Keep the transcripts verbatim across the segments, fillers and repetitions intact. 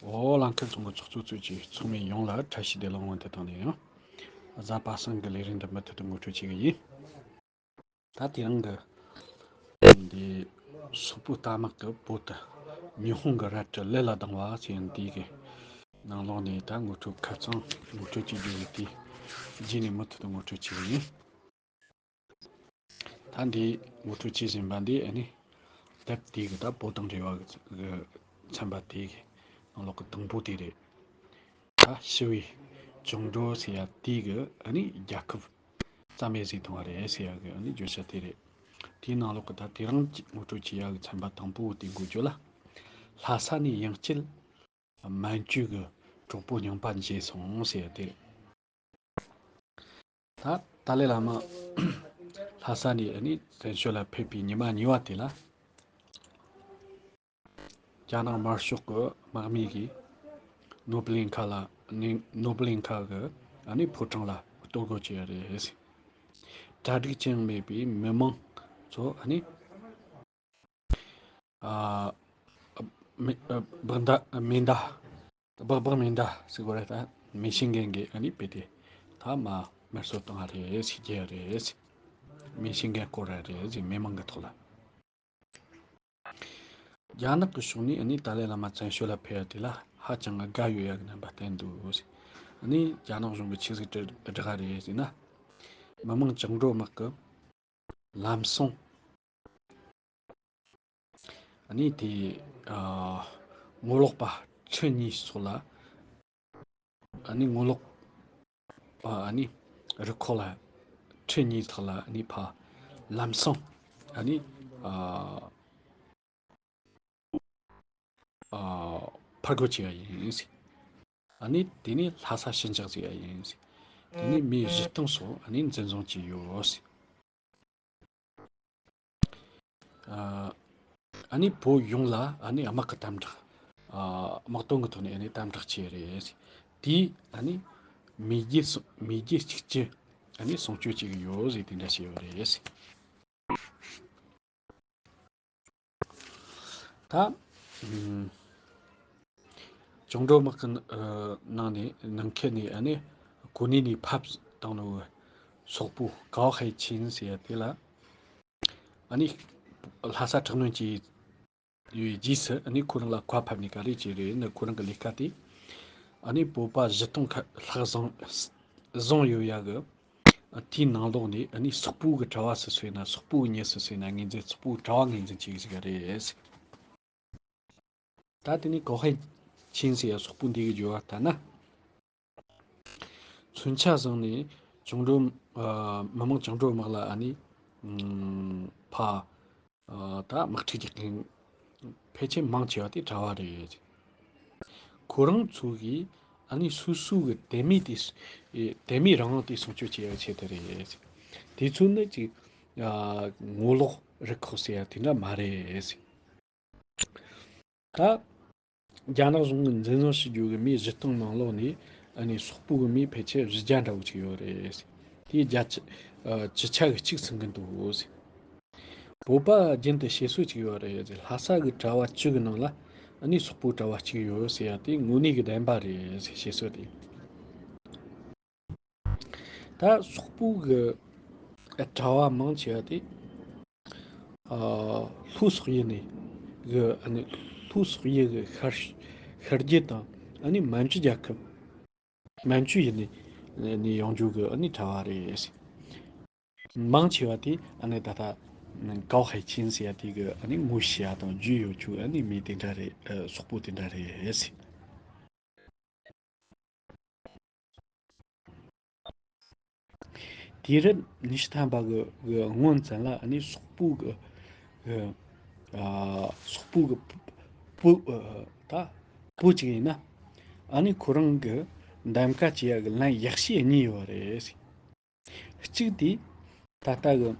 འོ་ལང་ཁེ་ཚོང་གི་ཚོགས་གཙོ་གཙོས་ཀྱི་ཚོགས་མི་ཡོངས་ལ་བཀྲ་ཤིས་བདེ་ལེགས་སྔོན་དུ་བཏང་ནས་ཡང་། གཟའ་པ་སངས་ཀྱི་ལས་རིམ་འདི་མུ་མཐུད་དུ་ངོ་སྤྲོད་བྱེད་ཀྱི་ཡིན། ད་དེ་རིང་གི་འདི་སོག་པོའི་རྟ་དམག་གི་བོད་དུ་ཉི་ཧོང་གི་རལ་གྲི་ལས་ལ་ལྡང་བ་ཟེར་འདི་གི་ནང་ལོགས་ནས་ད་ངོ་སྤྲོད་ཁ་རྩང་ངོ་སྤྲོད་བྱེད་རྒྱུ་ཡིན། དེ་རྗེས་ནས་མུ་མཐུད་དུ་ངོ་སྤྲོད་བྱེད་ཀྱི་ཡིན། ད་འདི་ངོ་སྤྲོད་བྱེད་བཞིན་པ་འདི་ཨ་ནི་དེབ་དེ་གི་ད་བོད་དང་འབྲེལ་བ་གི་ཚན་པ་དེ་གི་ནང་ལོགས་ཀྱི་དང་པོ་དེ་རེད། ད་ཞི་བའི་བཅིངས་འགྲོལ་ཟེར་ཡ་དེ་གི་ཨ་ནི་རྒྱལ་ཁབ་རྩ་མེད་བཟོས་བཏང་བ་རེད་ཟེར་ཡ་གི་ཨ་ནི་བརྗོད་བྱ་དེ་རེད། དེའི་ནང་ལོགས་ཀྱི་ད་དེ་རིང་ངོ་སྤྲོད་བྱེད་ཡ་གི་ཚན་པ་དང་པོ་དེ་འགོ་བརྗོད་ལ། ལྷ་ས་ནས་ཡང་བསྐྱར་མན་ཇུ་གི་གྲོགས་པོ་རྙིང་པ་མཇལ་སོང་ཟེར་ཡ་དེ་རེད། ད་ཏཱ་ལའི་བླ་མ་ལྷ་ས་ནས་ཨ་ནི་བཙན་བྱོལ་ལ་ཕེབས་པའི་ཉི་མ་གཉིས་པ་དེ་ལ། རྒྱ་ནག་དམར་ཤོག་གི་དམག་མི་གིས་ནོར་བུ་གླིང་ཁ་ལ་ནི་ནོར་བུ་གླིང་ཁ་གི་ཨ་ནི་ཕོ་བྲང་ལ་གཏོར་རྒོལ་བྱས་རེད། གྲ་སྒྲིག་ཅི་ཡང་མེད་པའི་མི་མང་ཚོ་ཨ་ནི། ཨ། མེ་ཨ་སྦག་མདའ་མེ་མདའ། སྦག་སྦག་མེ་མདའ་ཟེར་དགོས་རེད། ད་མེ་ཤིན་གན་གྱི་ཨ་ནི་དཔེ་དེ་ད་མ་དམར་གསོད་བཏང་བ་རེད་ཟེར་གྱི་རེད། མེ་ཤིན་གན་བསྐོར་ར་རེད་ཟེར་མི་མང་གི་ཐོག་ལ། རྒྱ་ནག་གི་ཕྱོགས་ནས་ཨ་ནི་ཏཱ་ལའི་བླ་མ་བཙན་བྱོལ་ལ་ཕེབས་ཡ་དེ་ལ་ཧ་ཅང་དགའ་ཡོད་ཡ་གི་རྣམ་པ་བསྟན་འདུག་ཟེར། ཨ་ནི་རྒྱ་ནག་གཞུང་གི་ཆི་ཟིག་བསྒྲགས་རེད་ཟེར་ན། མི་དམངས་བཅིངས་འགྲོལ་དམག་གི་ལམ་སང་ཨ་ནི་དེ་ཨ་ངོ་ལོག་པ་ཁྲི་གཉིས་སོགས་ལ་ཨ་ནི་ངོ་ལོག་པ་ཨ་ནི་རུ་ཁག་ལ་ཁྲི་གཉིས་ཐག་ལ་ཨ་ནི་ཕ་ལམ་སང་ཨ་ནི་ཨ་ཨ་ཕར་རྒོལ་བྱས་པ་ཡིན་ཟེར། ཨ་ནི་དེ་ནི་ལྷ་ས་ཞི་འཇགས་བྱས་པ་ཡིན་ཟེར། དེ་ནི་མི་བཞི་སྟོང་སོགས་ཨ་ནི་འཛིན་བཟུང་བྱས་ཡོད་ཟེར། ཨ་ནི་བོད་ཡོངས་ལ་ཨ་ནི་དམག་གི་དམ་དྲག་ཨ་དམག་དོན་གྱི་ཐོག་ནས་ཨ་ནི་དམ་དྲག་བྱས་རེད། དེས་ཨ་ནི་མེས་རྒྱལ་སོ་མེས་རྒྱལ་གཅིག་གྱུར་ཨ་ནི་སྲུང་སྐྱོབ་བྱེད་ཀྱི་ཡོད་ཟེར་དེ་འདྲ་བྱས་ཡོད་རེད། ད་ཨམ་བཅིངས་འགྲོལ་དམག་གི་ཨ་ནང་ནས་ནང་ཁུལ་ནས་ཨ་ནི་གོ་གནས་ནས་ཕབ་བཏང་ནོ་སོག་པོ་ཀའོ་ཧའེ་ཆིན་ཟེར་ཡ་དེ་ལ། ཨ་ནི་ལྷ་ས་དྲག་གནོན་གྱི་ཡོད་རྗེས་སུ་ཨ་ནི་ཁོ་རང་ལ་བཀའ་ཕབ་ནས་ག་རེ་བྱས་རེད་ན། ཁོ་རང་གི་ལས་ཀ་དེ་ཨ་ནི་བོད་པ་བཞི་སྟོང་ཁ་ལྷག་བཟུང་བཟུང་ཡོད་ཡ་གི། ཨ་དེའི་ནང་ལོགས་ནས་ཨ་ནི་སོག་པོ་གི་གྲྭ་བ་སུ་སོས་ན། སོག་པོ་གི་མྱི་སུ་སོས་ན་ངོས་འཛིན། སོག་པོ་གི་གྲྭ་བ་ངོས་འཛིན་བྱེད་ཀྱི་ཟིག་རེད། ད་དེ་ནི་ཀའོ་ཧའེ་ཆིན་ཟེར་ཡ་སོག་པོ་འདི་གི་འགྱུར་བ་ལྟར་ན། མཚོན་ཆ་བཟུང་ནས་བཅིངས་འགྲོལ་ཨ་མི་དམངས་བཅིངས་འགྲོལ་དམག་ལ་ཨ་ནི་ཨམ་ཕ་ཨ་ད་དམག་འཁྲུག་རྒྱག་མཁན་ཕལ་ཆེར་མང་ཆེ་བ་དེ་གྲྭ་བ་རེད། ཁོ་རང་ཚོ་གིས་ཨ་ནི་སོ་སོ་གི་དད་མོས་དེ་དད་མོས་རང་དབང་དེ་སྲུང་སྐྱོབ་བྱེད་ཡ་ཆེད་དུ་རེད། དེ་ཚོ་ནི་ཅིག་ཨ་ངོ་ལོག་རུ་ཁག་ཟེར་ཡ་དེ་འདྲ་མ་རེད། ད་རྒྱ་ནག་གཞུང་གིས་འཛིན་བཟུང་བྱེད་རྒྱུ་གི་མི་བཞི་སྟོང་ནང་ལོགས་ནས་ཨ་ནི་སོག་པོ་གི་མི་ཕལ་ཆེར་བཞི་བརྒྱ་འདྲ་བོ་ཅིག་ཡོད་རེད། དེའི་བརྒྱ་ཆ་ཨ་བཅུ་ཆ་གི་གཅིག་ཟིན་གི་འདུག། བོད་པ་རྒྱུན་དུ་བཤད་སྲོལ་ཅིག་ཡོད་རེད། ལྷ་ས་གི་གྲྭ་བ་བཅུ་གི་ནང་ལ་ཨ་ནི་སོག་པོའི་གྲྭ་བ་གཅིག་ཡོད་ཟེར་ཡ་དེ་དངོས་གནས་གི་བདེན་པ་རེད་ཟེར་བཤད་སྲོལ་དེ། ད་སོག་པོ་གི་གྲྭ་བ་མང་ཆེ་བ་དེ་ཨ་ལྷོ་སོག་ཡུལ་ནས་གི་ཨ་ནི་ལྷོ་སོག་ཡུལ་གི་ཤར་ཤར་རྒྱུད་དང་ཨ་ནི་མན་ཇུ་རྒྱལ་ཁབ། མན་ཇུ་ཡུལ་ནས་ནས་ཡོང་རྒྱུ་གི་ཨ་ནི་གྲྭ་བ་རེད། མང་ཆེ་བ་དེ་ཨ་ནི་ད་ལྟ་ཀའོ་ཧའེ་ཆིན་ཟེར་ཡ་དེ་གི་ཨ་ནི་ངོ་ཤེས་ཡ་དང་རྒྱུས་ཡོད་རྒྱུ་ཨ་ནི་མི་དེ་འདྲ་རེད། ཨ་སོག་པོ་དེ་འདྲ་རེད། དེ་རིང་ཉི་ཤུ་ཐམ་པ་གི་གི་སྔོན་ཙམ་ལ་ཨ་ནི་སོག་པོ་གི་གི་ཨ་སོག་པོ་གི་བུ་ཨ་ད་བུ་གཅིག་ཡིན་ན་ཨ་ནི་ཁོ་རང་གི་གདམ་ཀ་བྱེད་ཡ་གི་ལན་ཡག་ཤོས་གཉིས་ཡོད་རེད། གཅིག་དེ་ད་ལྟ་གི་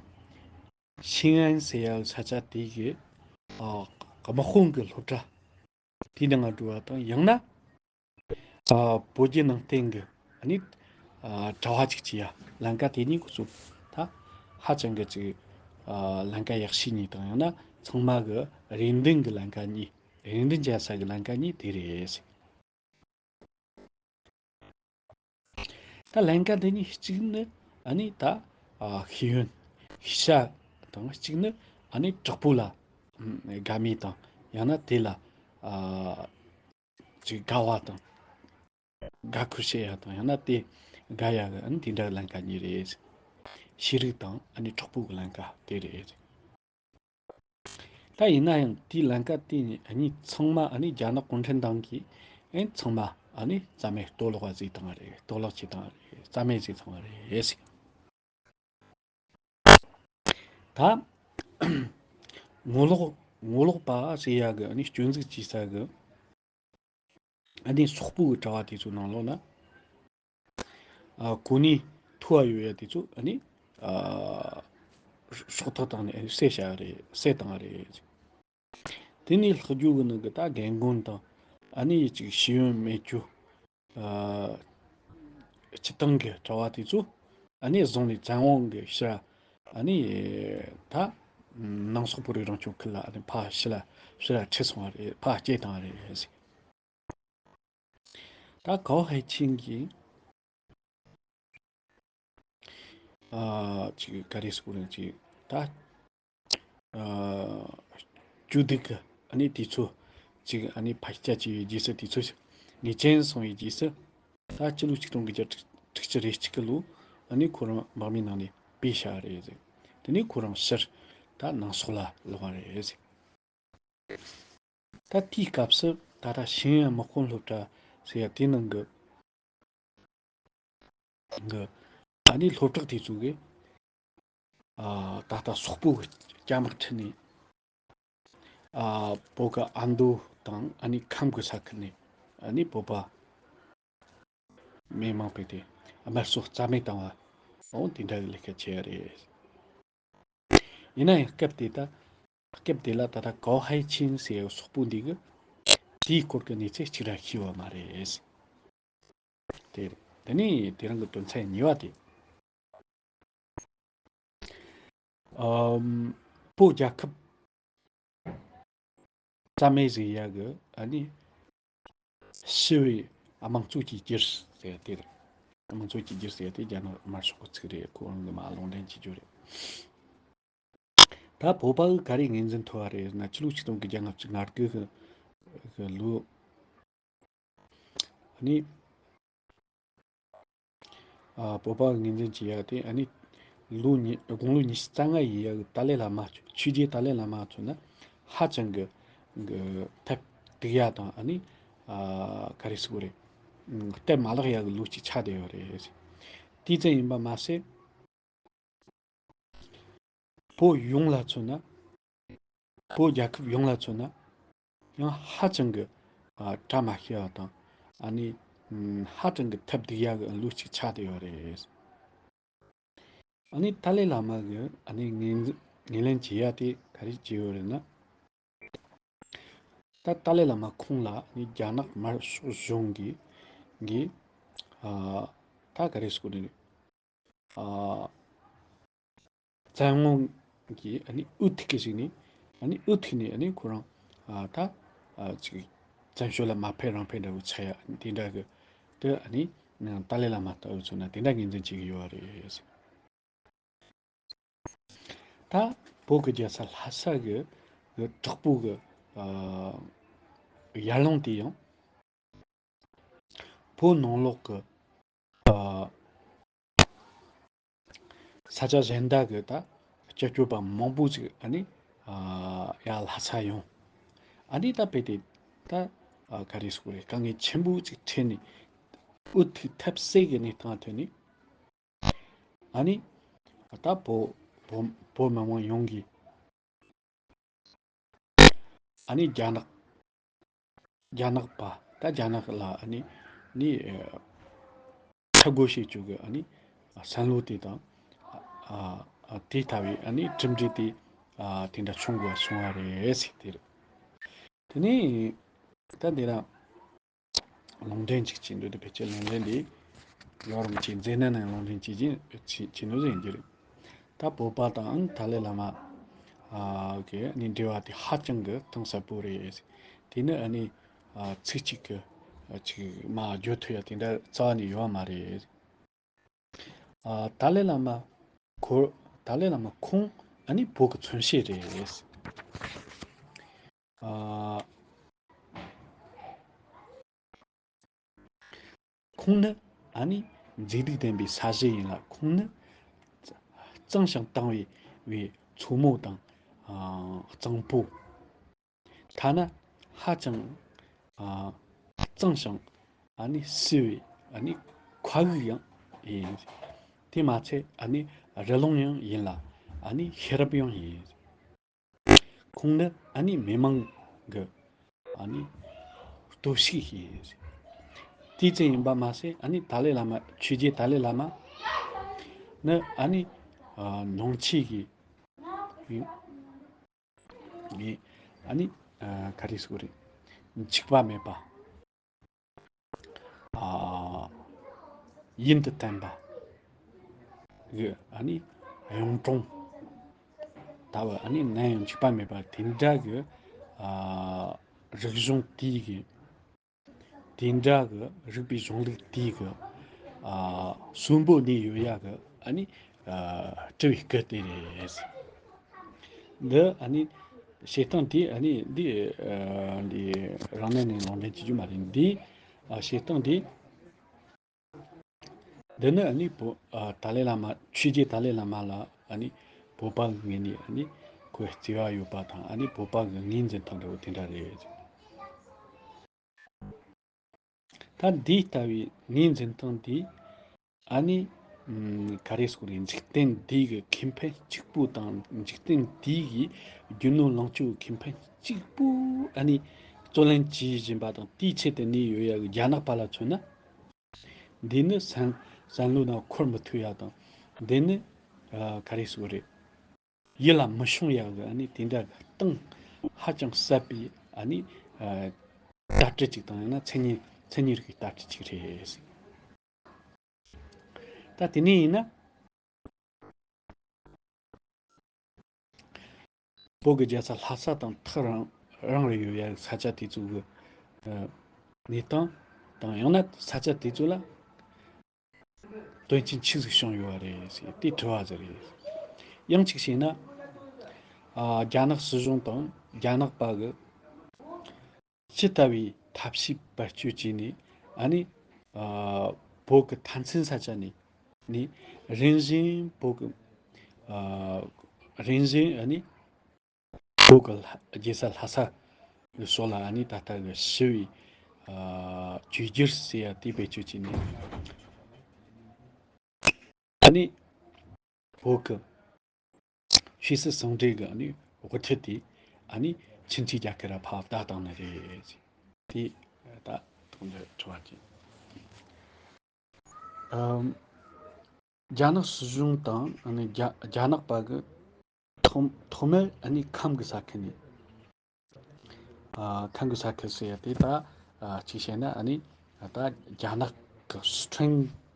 ཤིང་ཨན་ཟེར་ཡ་གི་ས་ཆ་དེ་གི་ཨ་དམག་དཔོན་གི་སློབ་གྲྭ་དེའི་ནང་ལ་འགྲོ་བ་དང་། ཡང་ན་ཨ་བོད་བརྒྱུད་ནང་བསྟན་གི་ཨ་ནི་ཨ་གྲྭ་བ་ཅིག་བྱེད་ཡ་ལམ་ཀ་དེ་གཉིས་ཁོ་ཚོ་ད་ཧ་ཅང་གི་ཅིག་ཨ་ལམ་ཀ་ཡག་ཤོས་གཉིས་དང་། ཡང་ན་ཚང་མ་གི་རེ་འདུན་གི་ལམ་ཀ་གཉིས། རེ་འདུན་བྱ་ས་གི་ལམ་ཀ་གཉིས་དེ་རེད། ད་ལན་ཀ་འདི་གཉིས་གཅིག་ནི་ཨ་ནི་ད་ཨ་ཤེས་ཡོན་ཤེས་བྱ་དང་། གཅིག་ནི་ཨ་ནི་དྲག་པོ་ལ་ཨམ་དགའ་མོས་དང་། ཡང་ན་དེ་ལ་ཨ་ཅིག་དགའ་བ་དང་། དགའ་ཁུར་བྱེད་ཡ་དང་། ཡང་ན་དེ་དགའ་ཡ་གི་ཨ་ནི་དེ་འདྲ་ལན་ཀ་གཉིས་རེད། ཤེས་རིག་དང་ཨ་ནི་དྲག་པོ་གི་ལན་ཀ་དེ་རེད། ད་ཡིན་ན་ཡང་དེའི་ལན་ཀ་དེ་གཉིས་ཚང་མ་ཨ་ནི་རྒྱ་ནག་གུང་ཁྲན་ཏང་གིས་ཨེ་ཚང་མ་ཨ་ནི་རྩ་མེད་གཏོར་བརླག་བཟོས་བཏང་བ་རེད། གཏོར་བརླག་བྱས་བཏང་བ་རེད། རྩ་མེད་བཟོས་བཏང་བ་རེད། ད་ངོ་ལོག་ངོ་ལོག་པ་ཟེར་ཡ་གི་ཨ་ནི་སྐྱོན་འཛུགས་བྱེད་ས་གི་ཨ་ནི་སོག་པོ་གི་དྲ་བ་དེ་ཚོའི་ནང་ལོགས་ན། ཨ་གོ་གནས་མཐོ་བ་ཡོད་ཡ་དེ་ཚོ་ཨ་ནི་ཨ་སྲོག་ཐག་བཏང་ནས་བསད་བྱ་རེད། བསད་བཏང་རེད། དེ་ནས་ལྷག་རྒྱུ་གི་ནང་གི་ད་རྒན་རྒོན་དང་ཨ་ནི་ཅིག་ཤེས་ཡོན་མེད་རྒྱུ། ཨ་སྤྱི་བཏང་གི་གྲྭ་བ་དེ་ཚོ་ཨ་ནི་བཟུང་ནས་བཙན་དབང་གི་ཕྱིར་ཨ་ནི་ད་ནང་སོག་བོད་རིགས་རང་སྐྱོང་ཁུལ་ལ་ཨ་ནི་ཕར་ཕྱི་ལ་ཕྱིར་ཁྲིད་སོང་བ་རེད། ཕར་སྐྱེལ་བཏང་བ་རེད། ད་ཀའོ་ཧའེ་ཆིང་གིས་ཨ་ཅིག་ག་རེ་ཟེར་དགོས་རེད། ཅིག་ད་ཨ་སྐྱོ་སྡུག་གི་ཨ་ནི་དུས་ཚོད་ཅིག་ཨ་ནི་ཕར་སྐྱེལ་བྱས་པའི་རྗེས་སུ། དུས་ཚོད་ངེས་ཅན་སོང་བའི་རྗེས་སུ། ད་སྤྱི་ལོ་ཆིག་སྟོང་དགུ་བརྒྱ་དྲུག་ཅུ་རེ་གཅིག་གི་ལོ་ཨ་ནི་ཁོ་རང་འབངས་མིའི་ནང་ནས་སྤེལ་བྱས་པ་རེད་ཟེར། དེ་ནས་ཁོ་རང་ཕྱིར་ད་ནང་སོག་ལ་ལོག་པ་རེད་ཟེར། ད་དེའི་སྐབས་སུ་ད་ལྟ་ཤེས་ཡོན་དམག་དཔོན་སློབ་གྲྭ་ཟེར་ཡ་དེའི་ནང་གི་གི་ཨ་ནི་སློབ་གྲོགས་དེ་ཚོ་གིས་ཨ་ད་ལྟ་སོག་པོ་གི་སྐྱ་དམག་ཁྲིད་ནས་ཨ་བོད་གི་ཨ་མདོ་དང་ཨ་ནི་ཁམས་གི་ས་ཁུལ་ནས་ཨ་ནི་བོད་པ་མི་མང་སྤེལ་ཏེ་དམར་གསོད་རྩ་མེད་བཏང་བ། འོ་དེ་འདྲ་གི་ལས་ཀ་བྱས་ཡ་རེད། ཡིན་ན་ཡང་སྐབས་དེ་ད་སྐབས་དེ་ལ་ད་ལྟ་ཀའོ་ཧའེ་ཆིང་ཟེར་བའི་སོག་པོ་འདི་གིས་དེའི་སྐོར་གྱི་གནས་ཚུལ་གཅིག་ར་ཤེས་པ་མ་རེད། དེ་རེད། དེ་ནས་དེ་རིང་གི་དོན་ཚན་གཉིས་པ་དེ། ཨམ། བོད་རྒྱལ་ཁབ་རྩ་མེད་བཟོ་ཡ་གི་ཨ་ནི་ཞི་བའི་དམངས་གཙོ་གཅིག་གྱུར་ཟེར་ཡ་དེ་རེད། དམངས་གཙོ་གཅིག་གྱུར་ཟེར་ཡ་དེ་རྒྱ་ནག་དམར་ཤོག་གི་ཚིག་རེད། ཁོ་རང་གིས་མར་ལུང་འདྲེན་བྱེད་རྒྱུ་རེད། ད་བོད་པ་གིས་ག་རེ་ངོས་འཛིན་ཐུབ་པ་རེད་ཟེར་ན། ཕྱི་ལོ་ཆིག་སྟོང་དགུ་བརྒྱ་ལྔ་བཅུ་ང་དགུ་གི་གི་ལོ་ཨ་ནི་ཨ་བོད་པ་ངོས་འཛིན་བྱེད་ཡ་དེ་ཨ་ནི་ལོ་ཉི་དགུང་ལོ་ཉི་ཤུ་རྩ་ལྔ་ཡིན་ཡ་གི་ཏཱ་ལའི་བླ་མ། ཆོས་རྗེ་ཏཱ་ལའི་བླ་མ་མཚོན་ན་ཧ་ཅང་གི་གི་ཐབས་སྡུག་ཡ་དང་ཨ་ནི་ཨ་ག་རེ་ཟེར་དགོས་རེད། སྟབས་མ་ལེགས་ཡ་གི་ལོ་གཅིག་ཆགས་བསྡད་ཡོད་རེད། དེ་ཙམ་ཡིན་པ་མ་ཟད། བོད་ཡོངས་ལ་མཚོན་ན། བོད་རྒྱལ་ཁབ་ཡོངས་ལ་མཚོན་ན་ཡང་ཧ་ཅང་གི་ཨ་བཀྲ་མ་ཤིས་པ་དང་། ཨ་ནི་ཧ་ཅང་གི་ཐབས་སྡུག་ཡ་གི་ལོ་གཅིག་ཆགས་བསྡད་ཡོད་རེད། ཨ་ནི་ཏཱ་ལའི་བླ་མ་གིས་ཨ་ནི་ངོས་ངོས་ལེན་བྱེད་ཡ་དེ་ག་རེ་བྱས་ཡོད་རེད་ན། ད་ཏཱ་ལའི་བླ་མ་ཁོང་ལ་ཨ་ནི་རྒྱ་ནག་དམར་ཤོག་གཞུང་གིས་གིས་ཨ་ད་ག་རེ་ཟེར་དགོས་རེད། ཨ་བཙན་དབང་གིས་ཨ་ནི་འུ་ཐུག་གི་ཞིག་ནས། ཨ་ནི་འུ་ཐུག་ནས་ཨ་ནི་ཁོ་རང་ཨ་ད་ཨ་ཅིག་བཙན་བྱོལ་ལ་མ་ཕེབས་རང་ཕེབས་འདྲ་བོ་ཆགས་ཡ་དེ་འདྲ་གི་དེ་ཨ་ནི་ཏཱ་ལའི་བླ་མ་ལྟ་བུ་ཚོ་ན་དེ་འདྲ་ངོས་འཛིན་བྱེད་ཀྱི་ཡོད་རེད། ད་བོད་ཀྱི་རྒྱལ་ས་ལྷ་ས་གི་གི་དྲག་པོ་གི་ཨ་ཡར་ལངས་དེ་ཡང་བོད་ནང་ལོགས་ཀྱི་ཨ་ས་ཆ་གཞན་དག་གི་ད་སྐྱབས་བཅོལ་བ་མང་པོ་ཅིག་ཨ་ནི་ཨ་ཡར་ལྷ་ས་ཡོང་། ཨ་ནི་ད་དཔེ་དེ་ད་ཨ་ག་རེ་ཟེར་དགོས་རེད། དཀའ་ངལ་ཆེན་པོ་ཅིག་འཕྲད་ནས་འུ་ཐུག་ཐབས་ཟད་ཀྱི་གནས་སྟངས་ཐོན་ནས། ཨ་ནི་ད་བོད་བོད་བོད་མི་མང་ཡོངས་ཀྱིས་ཨ་ནི་རྒྱ་ནག་རྒྱ་ནག་པ། ད་རྒྱ་ནག་ལ་ཨ་ནི་ནི་ཨ་ཁྲལ་དགོས་བྱེད་རྒྱུ་གི་ཨ་ནི་བསམ་བློ་དེ་དང་། ཨ་ཨ་དེ་ལྟ་བུའི་ཨ་ནི་གྲུབ་འབྲས་དེ་ཨ་དེ་འདྲ་བྱུང་དགོས་བྱུང་བ་རེད་ཟེར་དེ་རེད། དེ་ནས་ད་འདི་རང་ལུང་འདྲེན་ཅིག་བྱེད་འདོད་དེ། ཕལ་ཆེར་ལུང་འདྲེན་འདི་ཡོད་རུང་ཅིག་མཛད་ནས་ནས་ལུང་འདྲེན་བྱེད་ཀྱིན་བྱེད་བྱེད་འདོད་ཡིན་གྱི་རེད། ད་བོད་པ་དང་ཏཱ་ལའི་བླ་མ་གི་ནི་འབྲེལ་བ་དེ་ཧ་ཅང་གི་གཏིང་ཟབ་པོ་རེད། དེ་ནི་ཨ་ནི་ཚིག་གཅིག་གི་ཅིག་མ་བརྗོད་ཐུབ་ཡ་དེ་འདྲ་རྩ་བ་ནས་ཡོད་མ་རེད། ཨ། ཏཱ་ལའི་བླ་མ་ཁོ། ཏཱ་ལའི་བླ་མ་ཁོང་ཨ་ནི་བོད་ཀྱི་མཚོན་བྱེད་རེད། ཨ། ཁོང་ནི་ཨ་ནི་མཛེས་སྡུག་ལྡན་པའི་ས་གཞི་ཡིན་ལ། ཁོང་ནི་གཙང་ཞིང་དྭངས་བའི་བའི་མཚོ་མོ་དང་། ཨ། གཙང་པོ། ཐ་ན་ཧ་ཅང་། ཨ། གཙང་ཞིང་ཨ་ནི་བསིལ་བའི་ཨ་ནི་མཁའ་དབུགས་ཡང་ཡིན། དེ་མ་ཚད་ཨ་ནི་རི་ཀླུང་ཡང་ཡིན་ལ། ཨ་ནི་ཤེས་རབ་ཡང་ཡིན། ཁོང་ནི་ཨ་ནི་མི་དམངས་ཀྱི་ཨ་ནི་སྟོབས་ཤུགས་ཤིག་ཡིན། དེ་ཙམ་ཡིན་པ་མ་ཟད། ཨ་ནི་ཏཱ་ལའི་བླ་མ། ཆོས་རྗེ་ཏཱ་ལའི་བླ་མ་ནི་ཨ་ནི། ཨ། ནང་ཆོས་ཀྱི། ཨ་ནི། ཨ། ག་རེ་ཟེར་དགོས་རེད། འཆུག་པ་མེད་པ། ཨ། ཡུན་དུ་བརྟན་པ་གི་ཨ་ནི་གཡུང་དྲུང་ལྟ་བུ། ཨ་ནི་ནམ་ཡང་འཆུག་པ་མེད་པ་དེ་འདྲ་གི། ཨ། རིག་གཞུང་དེའི་གི། དེ་འདྲ་གི་རིག་པའི་གཞུང་ལུགས་དེའི་གི། ཨ། གསོན་པོ་གནས་ཡོད་ཡ་གི་ཨ་ནི། ཨ། སྤྲུལ་བའི་སྐུ་དེ་རེད། འདི་ཨ་ནི་བྱེད་སྟངས་དེ། ཨ་ནི་འདི། ཨ། འདི་རང་ནས་ནས་ལུང་འདྲེན་བྱེད་རྒྱུ་མ་རེད། འདི། ཨ། བྱེད་སྟངས་དེ། འདི་ནི་ཨ་ནི་བོད། ཨ། ཏཱ་ལའི་བླ་མ། ཆོས་རྗེ་ཏཱ་ལའི་བླ་མ་ལ་ཨ་ནི་བོད་པ་གི་ངོས་ནས་ཨ་ནི་ཁོའི་བརྩེ་བ་ཡོད་པ་དང་། ཨ་ནི་བོད་པ་གི་ངོས་འཛིན་སྟངས་འདྲ་བོ་དེ་འདྲ་རེད། ད་འདི་ལྟ་བུའི་ངོས་འཛིན་སྟངས་འདི་ཨ་ནི། ཨམ། ག་རེ་ཟེར་དགོས་རེད། འཇིག་རྟེན་འདི་གི་ཁེ་ཕན་གཅིག་པུ་དང་། འཇིག་རྟེན་འདི་གི་རྒྱུ་ནོར་ལོངས་སྤྱོད་ཁེ་ཕན་གཅིག་པུ་ཨ་ནི་རྩོད་ལེན་བྱེད་བཞིན་པ་དང་། དེའི་ཆེད་དུ་གནས་ཡོད་ཡ་གི་རྒྱ་ནག་པ་ལ་མཚོན་ན། འདི་ནི་བསམ་བསམ་བློ་ནང་འཁོར་མི་ཐུབ་ཡ་དང་། འདི་ནི། ཨ། ག་རེ་ཟེར་དགོས་རེད། ཡིད་ལ་མི་ཤོང་ཡག་གི་ཨ་ནི་དེ་འདྲ་གི་གཏིང་ཧ་ཅང་ཟབ་པའི་ཨ་ནི། ཨ། ལྟ་གྲུབ་ཅིག་དང་། ཡང་ན་མཚན་ཉིད། མཚན་ཉིད་རིག་པའི་ལྟ་གྲུབ་ཅིག་རེད། ད་དེ་ནས་ཡིན་ན། བོད་ཀྱི་རྒྱལ་ས་ལྷ་ས་དང་ཐག་རིང་རིང་རུ་ཡོད་ཡ་ས་ཆ་དེ་ཚོ་གི། ཨ། གནས་སྟངས་དང་། ཡང་ན་ས་ཆ་དེ་ཚོ་ལ་དོན་རྐྱེན་ཆི་ཟིག་བྱུང་ཡོད་པ་རེད་ཟེར་དེ་དྲི་བ་ཟིག་རེད། ཡང་གཅིག་བྱས་ན། ཨ། རྒྱ་ནག་སྲིད་གཞུང་དང་རྒྱ་ནག་པ་གི་ཇི་ལྟ་བུའི་ཐབས་ཤེས་བེད་སྤྱོད་བྱས་ནས། ཨ་ནི། ཨ། བོད་ཀྱི་མཐའ་མཚམས་ས་ཆ་ནས་ནས་རིམ་བཞིན་བོད་ཀྱི། ཨ། རིམ་བཞིན་ཨ་ནི་བོད་ཀྱི་ལྷ། རྒྱལ་ས་ལྷ་ས་གི་ཕྱོགས་ལ་ཨ་ནི་ད་ལྟ་གི་ཞི་བའི། ཨ། བཅོས་བསྒྱུར་ཟེར་ཡ་དེ་བེད་སྤྱོད་བྱས་ནས། ཨ་ནི་བོད་ཀྱི་ཆོས་སྲིད་ཟུང་འབྲེལ་གྱི་ཨ་ནི་དབུ་ཁྲིད་དེ་ཨ་ནི་ཁྱིམ་མཚེས་རྒྱལ་ཁབ་ལ་ཕར་བདའ་བཏང་ནི་རེད། དེ་ད་ཐོག་འདི་དྲི་བ་ཅིག་ཨམ། རྒྱ་ནག་སྲིད་གཞུང་དང་ཨ་ནི་རྒྱ། རྒྱ་ནག་པ་གི་ཐོག་ཐོག་མར་ཨ་ནི་ཁམས་ཀྱི་ས་ཁུལ་ནས། ཨ། ཁམས་ཀྱི་ས་ཁུལ་ཟེར་ཡ་དེ་ད། ཨ། གཅིག་བཤད་ན་ཨ་ནི་ད་རྒྱ་ནག་གི་སི་ཁྲོན་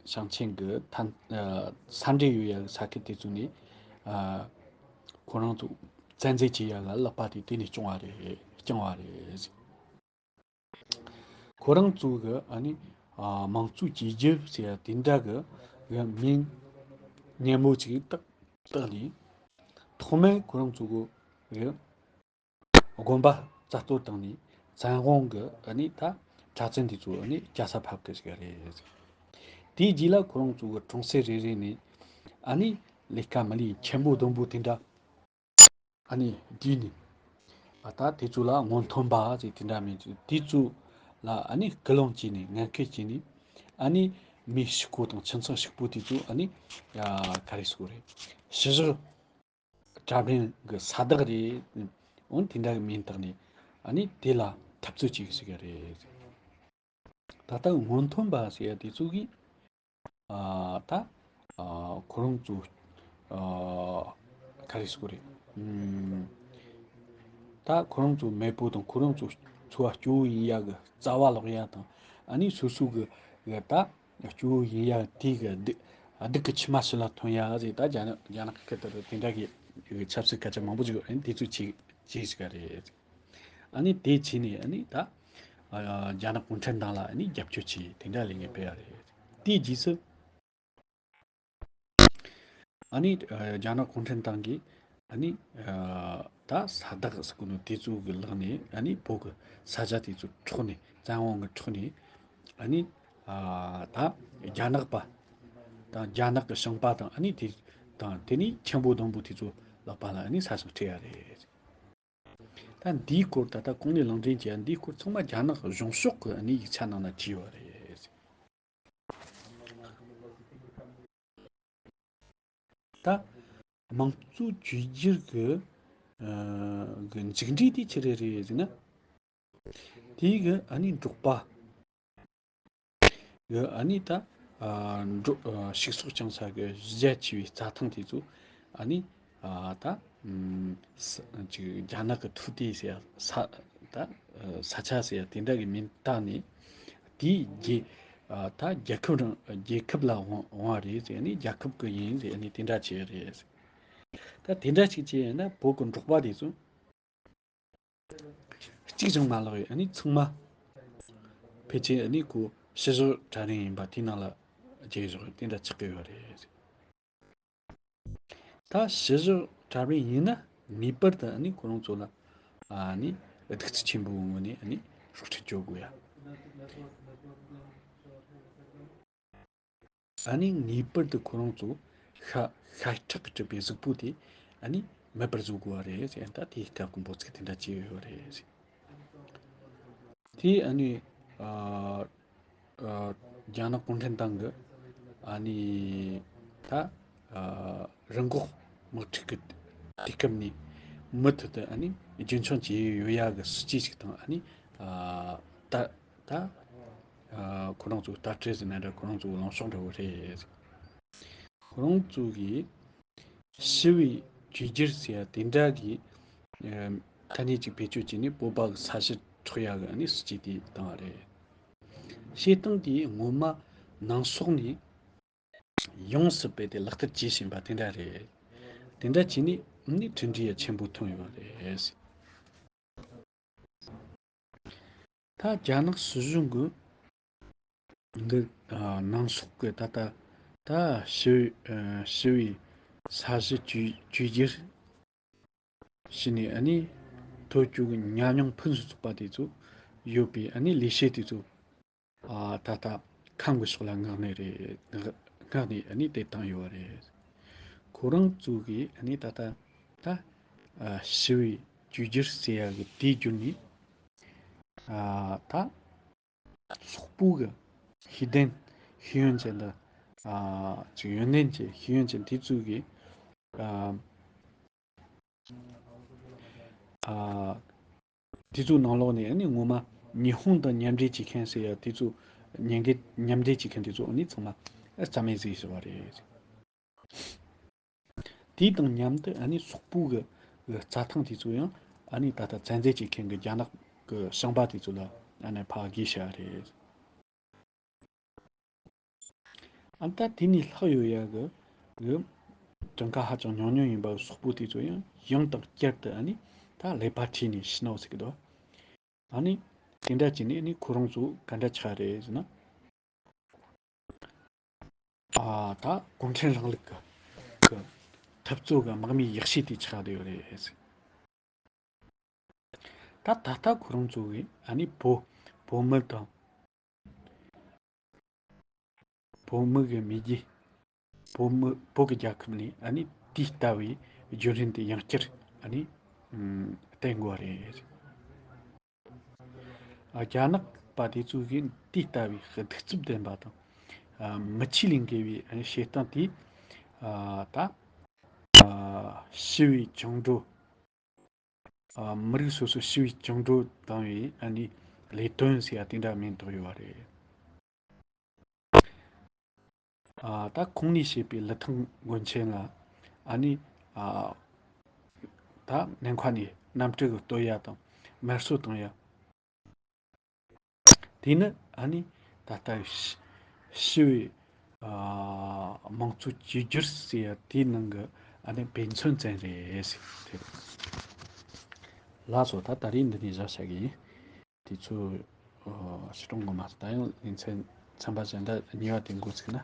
ཞིང་ཆེན་གྱི་ཐན། ཨ། ས་འབྲེལ་ཡོད་ཡ་གི་ས་ཁུལ་དེ་ཚོ་ནས། ཨ། ཁོ་རང་ཚོ་བཙན་འཛུལ་བྱེད་ཡ་ལ་ལག་པ་དེ་དེ་ནས་བརྐྱངས་པ་རེད། བརྐྱངས་པ་རེད། ཁོ་རང་ཚོ་གི་ཨ་ནི། ཨ། དམངས་གཙོའི་བཅོས་བསྒྱུར་ཟེར་ཡ་དེ་འདྲ་གི་གི་མིང་སྙན་མོ་ཅིག་བཏགས་བཏགས་ནས། ཐོག་མར་ཁོ་རང་ཚོ་གི་གི་དགོན་པ་རྩ་གཏོར་བཏང་ནས། བཙན་དབང་གི་ཨ་ནི་ད་གྲྭ་བཙུན་དེ་ཚོ་ཨ་ནི་རྒྱལ་ས་ཕབ་གི་ཟིག་རེད། དེའི་རྗེས་ལ་ཁོ་རང་ཚོ་གི་གྲོང་གསེབ་རེ་རེ་ནས་ཨ་ནི་ལས་ཀ་མི་ལས་ཆེན་པོ་བདུན་པོ་དེ་འདྲ་ཨ་ནི་བསྡུས་ནས། ཨ། ད་དེ་ཚོ་ལ་སྔོན་ཐོན་པ་ཟེར་དེ་འདྲ་མིང་ཚིག་དེ་ཚོ་ལ་ཨ་ནི་སྐུལ་སློང་བྱས་ནས། ངན་སྐུལ་བྱས་ནས། ཨ་ནི་མི་ཕྱུག་པོ་དང་ཁྱིམ་ཚང་ཕྱུག་པོ་དེ་ཚོ་ཨ་ནི། ཡ། ག་རེ་ཟེར་དགོས་རེད། ཕྱི་བཞག་གྲྭ་བཙུན་གྱི་ས་བདག་རེད། འོ་དེ་འདྲ་གི་མིང་བཏགས་ནས་ཨ་ནི་དེ་ལ་འཐབ་རྩོད་བྱེད་ཀྱི་ཟེར་གི་རེད། ད་ལྟ་སྔོན་ཐོན་པ་ཟེར་ཡ་དེ་ཚོ་གིས། ཨ། ད། ཨ། ཁོ་རང་ཚོ། ཨ། ག་རེ་ཟེར་དགོས་རེད། ཨུམ། ད་ཁོ་རང་ཚོ་མེས་པོ་དང་ཁོ་རང་ཚོ་འཚོ་བ་སྐྱོ་བོ་ཡིན་ཡ་གི་རྩ་བ་ལོག་ཡ་དང་། ཨ་ནི་སོ་སོ་གི་གི་ད། སྐྱོ་བོ་ཡིན་ཡ་དེ་གི་སྡུག་སྡུག་གི་མཆི་མ་ཕྱི་ལ་ཐོན་ཡ་ཟེར། ད་རྒྱ་ནག་རྒྱ་ནག་གི་ཁུལ་དེར་དེ་འདྲ་གི་ཆབ་སྲིད་སྐད་ཆ་མང་པོ་ཅིག་ཡོད་རེད། དེ་ཚོ་བྱེད་བྱེད་ཟེར་ག་རེད། ཨ་ནི་དེ་བྱས་ནས་ཨ་ནི་ད། ཨ། རྒྱ་ནག་གུང་ཁྲན་ཏང་ལ་ཨ་ནི་རྒྱབ་སྐྱོར་བྱེད། དེ་འདྲ་ལས་ངན་སྤེལ་ཡ་རེད། དེའི་རྗེས་སུ། ཨ་ནི་ཨ་རྒྱ་ནག་གུང་ཁྲན་ཏང་གིས་ཨ་ནི་ཨ་ད་ས་བདག་ཟེར་གོ་ནོ་དེ་ཚོ་གི་ལག་ནས་ཨ་ནི་བོད་གི་ས་ཆ་དེ་ཚོ་འཕྲོག་ནས་བཙན་དབང་གིས་འཕྲོག་ནས། ཨ་ནི་ཨ་ད་རྒྱ་ནག་པ་དང་རྒྱ་ནག་གི་ཞིང་པ་དང་ཨ་ནི་དེ་དང་དེ་ནས་ཆེན་པོ་ལྡོམ་པོ་དེ་ཚོ་ལག་པ་ལ་ཨ་ནི་ས་ཞིང་སྤྲད་ཡ་རེད། ད་འདིའི་སྐོར་ད་ལྟ་གོང་ནས་ལུང་འདྲེན་གྱི་འདིའི་སྐོར་ཚང་མ་རྒྱ་ནག་གཞུང་ཕྱོགས་ཀྱི་ཨ་ནི་ཡིག་ཆ་ནང་ན་བྲིས་ཡོད་རེད། ད་དམངས་གཙོའི་བཅོས་བསྒྱུར་གྱི་ཨ་གི་མཇུག་འབྲས་དེ་ཆི་རེད་རེད་ཟེར་ན། དེའི་གི་ཨ་ནི་འབྲོག་པ་གི་ཨ་ནི་ད་ཨ་འབྲོ་ཨ་ཕྱུགས་ཟོག་བཅང་ས་གི་གཞི་རྒྱ་ཆེ་བའི་རྩྭ་ཐང་དེ་ཚོ་ཨ་ནི་ཨ་ད་ཨམ་ས་ཅིག་རྒྱ་ནག་གི་ཐུའུ་ཏེ་ཟེར་ཡ་ས་ད་ཨ་ས་ཆ་ཟེར་ཡ་དེ་འདྲ་གི་མིང་བཏགས་ནས། དེའི་རྒྱལ་ཨ་ད་རྒྱལ་ཁབ་རང་རྒྱལ་ཁབ་ལ་དབང་དབང་བ་རེད་ཟེར་ནས་རྒྱལ་ཁབ་གི་ཡིན་ཟེར་ནས་དེ་འདྲ་བྱས་རེད། ད་དེ་འདྲ་ཞིག་བྱས་ཡིན་ན་བོད་ཀྱི་འབྲོག་པ་དེ་ཚོ་གཅིག་ཀྱང་མ་ལོག་ཡོད། ཨ་ནི་ཚང་མ་ཕལ་ཆེར་ཨ་ནི་ཁོ་ཕྱི་བཞག་གྲལ་རིམ་ཡིན་པ་དེའི་ནང་ལ་བསྡད་བཞག་ཡོད། དེ་འདྲ་ཆགས་ཀྱི་ཡོད་རེད། ད་ཕྱི་བཞག་གྲལ་རིམ་ཡིན་ན་ངེས་པར་དུ་ཨ་ནི་ཁོ་རང་ཚོ་ལ་ཨ་ནི་གདུག་རྩུབ་ཆེན་པོའི་ངོས་ནས་ཨ་ནི་རོགས་ཁྲིད་བྱེད་དགོས་ཡ། ཨ་ནི་ངེས་པར་དུ་ཁོ་རང་ཚོ་ཤ་ཤ་ཁྲག་གིས་གྲུབ་པའི་གཟུགས་པོ་དེ་ཨ་ནི་མེད་པར་བཟོ་དགོས་པ་རེད་ཟེར། ད་དེའི་སྐབས་ཀྱི་འབོད་ཚིག་དེ་འདྲ་བྱས་ཡོད་རེད། དེ་ཨ་ནི་ཨ་ཨ་རྒྱ་ནག་གུང་ཁྲན་ཏང་གི་ཨ་ནི་ད་ཨ་རི་འགོག་དམག་འཁྲུག་གི་དུས་སྐབས་ནས་མུ་མཐུད་དུ་ཨ་ནི་རྒྱུན་འཁྱོངས་བྱས་ཡོད་ཡ་གི་སྲིད་ཇུས་ཤིག་དང་། ཨ་ནི་ཨ་ད་ད་ཨ་ཁོ་རང་ཚོའི་ལྟ་གྲུབ་ཟེར་ན་འདྲ། ཁོ་རང་ཚོའི་ལངས་ཕྱོགས་འདྲ་བོ་རེད། ཁོ་རང་ཚོ་གིས་ཞི་བའི་བཅོས་བསྒྱུར་ཟེར་ཡ་དེ་འདྲ་གི་ཨ་ཐ་སྙད་ཅིག་བེད་སྤྱོད་བྱས་ནས་བོད་པ་གི་ས་གཞི་འཕྲོག་ཡ་གི་ཨ་ནི་སྲིད་ཇུས་དེ་བཏང་བ་རེད། བྱེད་སྟངས་དེ་ངོ་མ་ནང་སོག་ནས་ཡོངས་སུ་སྤེལ་ཏེ་ལག་བསྟར་བྱེད་བཞིན་པ་དེ་འདྲ་རེད། དེ་འདྲ་བྱས་ནས་ནི་མཐུན་སྒྲིལ་ཡ་ཆེན་པོ་ཐོན་ཡོད་རེད། ད་རྒྱ་ནག་སྲིད་གཞུང་གི་འདི་ཨ་ནང་སོག་གི་ད་ལྟ་ད་ཞི་བའི་ཨ་ཞི་བའི་ས་གཞི་བཅོས་བཅོས་བསྒྱུར་བྱས་ནས་ཨ་ནི་ཐོ་བཅུག་གི་ཉམས་མྱོང་ཕུན་སུམ་ཚོགས་པ་དེ་ཚོ་ཡོད་པའི་ཨ་ནི་ལས་བྱེད་དེ་ཚོ་ཨ་ད་ལྟ་ཁམས་ཀྱི་ཕྱོགས་ལ་མངགས་ནས་རེད། མངགས་མངགས་ནས་ཨ་ནི་དེ་བཏང་ཡོད་རེད། ཁོ་རང་ཚོ་གིས་ཨ་ནི་ད་ལྟ་ད་ཨ་ཞི་བའི་བཅོས་བསྒྱུར་ཟེར་ཡ་གི་དེའི་བརྒྱུད་ནས་ཨ་ད་སོག་པོ་གི་ཤེས་ལྡན་ཤེས་ཡོན་ཅན་དང་ཨ་ཅིག་ཡོན་ཏན་ཅན་ཤེས་ཡོན་ཅན་དེ་ཚོ་གིས་ཨ་ཨ་དེ་ཚོའི་ནང་ལོགས་ནས་ཨ་ནི་ངོ་མ་ཉི་ཧོང་དང་མཉམ་འབྲེལ་བྱེད་མཁན་ཟེར་ཡ་དེ་ཚོ་ཉན་གི་མཉམ་འབྲེལ་བྱེད་མཁན་དེ་ཚོ་ཨ་ནི་ཚང་མ་རྩ་མེད་བཟོས་ཟེར་བ་རེད། དེ་དང་མཉམ་དུ་ཨ་ནི་སོག་པོ་གི་རྩྭ་ཐང་དེ་ཚོ་ཡང་ཨ་ནི་ད་ལྟ་བཙན་འཛུལ་བྱེད་མཁན་གྱི་རྒྱ་ནག་གི་ཞིང་པ་དེ་ཚོ་ལ་ཨ་ནི་ཕར་བརྒལ་བཞག་རེད། ཨ་ད་དེ་ནས་ལྷག་ཡོད་ཡ་གི་གི་གྲངས་ཀ་ཧ་ཅང་ཉུང་ཉུང་ཡིན་པ་སོག་པོ་དེ་ཚོ་ཡང་ཡང་དང་བསྐྱར་དུ་ཨ་ནི་ད་ཀླད་པ་ཁྲིད་ནས་ཕྱི་ནང་ཟེར་གི་འདུག་ཨ་ནི་དེ་འདྲ་བྱས་ནས་ཨ་ནི་ཁོ་རང་ཚོ་ག་འདྲ་ཆགས་རེད་ཟེར་ན། ཨ་ད་གུང་ཁྲན་རིང་ལུགས་ཀྱི་ཀྱི་འཐབ་རྩོད་ཀྱི་དམག་མིའི་ཡག་ཤོས་དེ་ཆགས་བསྡད་ཡོད་རེད། ད་ད་ལྟ་ཁོ་རང་ཚོ་གིས་ཨ་ནི་བོད་བོད་མི་དང་བོད་མི་གི་མི་རྒྱུ་བོད་མི་བོད་ཀྱི་རྒྱལ་ཁབ་ནས་ཨ་ནི་དེ་ལྟ་བུའི་བརྒྱུད་རིམ་དེ་ཡང་བསྐྱར་ཨ་ནི་ཨམ་བསྟན་དགོས་པ་རེད། རྒྱ་ནག་པ་དེ་ཚོ་གིས་དེ་ལྟ་བུའི་གདུག་རྩུབ་ལྡན་པ་དང་། ཨ་མི་ཆོས་ལས་འགལ་བའི་བྱེད་སྟངས་དེ་ཨ་ད་ཨ་ཞི་བའི་བཅིངས་འགྲོལ། ཨ་མི་རིགས་སོ་སོ་ཞི་བའི་བཅིངས་འགྲོལ་བཏང་བའི་ཨ་ནི་ལས་དོན་ཟེར་ཡ་དེ་འདྲ་མིང་ཐོགས་ཡོད་པ་རེད། ཨ་ད་ཁོང་ནས་བྱས་པའི་ལི་ཐང་དགོན་ཆེན་ལ་ཨ་ནི་ཨ་ད་ནམ་མཁའ་ནས་གནམ་གྲུ་གིས་གཏོར་ཡ་དང་དམར་གསོད་བཏང་ཡ། དེ་ནི་ཨ་ནི་ད་ལྟ་ཞི་ཞི་བའི་ཨ་དམངས་གཙོ་བཅོས་བསྒྱུར་ཟེར་ཡ་དེའི་ནང་གི་ཨ་ནི་དཔེ་མཚོན་ཙམ་རེད་ཟེར་དེ་རེད། ལགས་སོ། ད་ད་རེས་འདི་ནས་བཞག་བྱ་གི་ཡིན། དེ་ཚོ་ཨ་ཕྱི་དྲོ་ངོ་མ་ད་ཡང་ལེ་ཚན་ཚན་པ་གཞན་དག་གཉིས་པ་དེ་འགོ་ཚུགས་ན་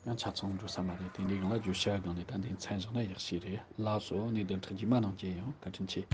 ཡང་ཆ་ཚང་འགྲོ་ས་མ་རེད། དེ་འདྲའི་སྒང་ལ་བརྗོད་བྱ་སྒང་ནས་ད་འདི་མཚན་བཞག་ན་ཡག་ཤོས་རེད། ལགས་སོ། གནས་བདུན་ཕྲག་རྗེས་མ་ནང་མཇལ་ཡོང་། བཀའ་དྲིན་ཆེ།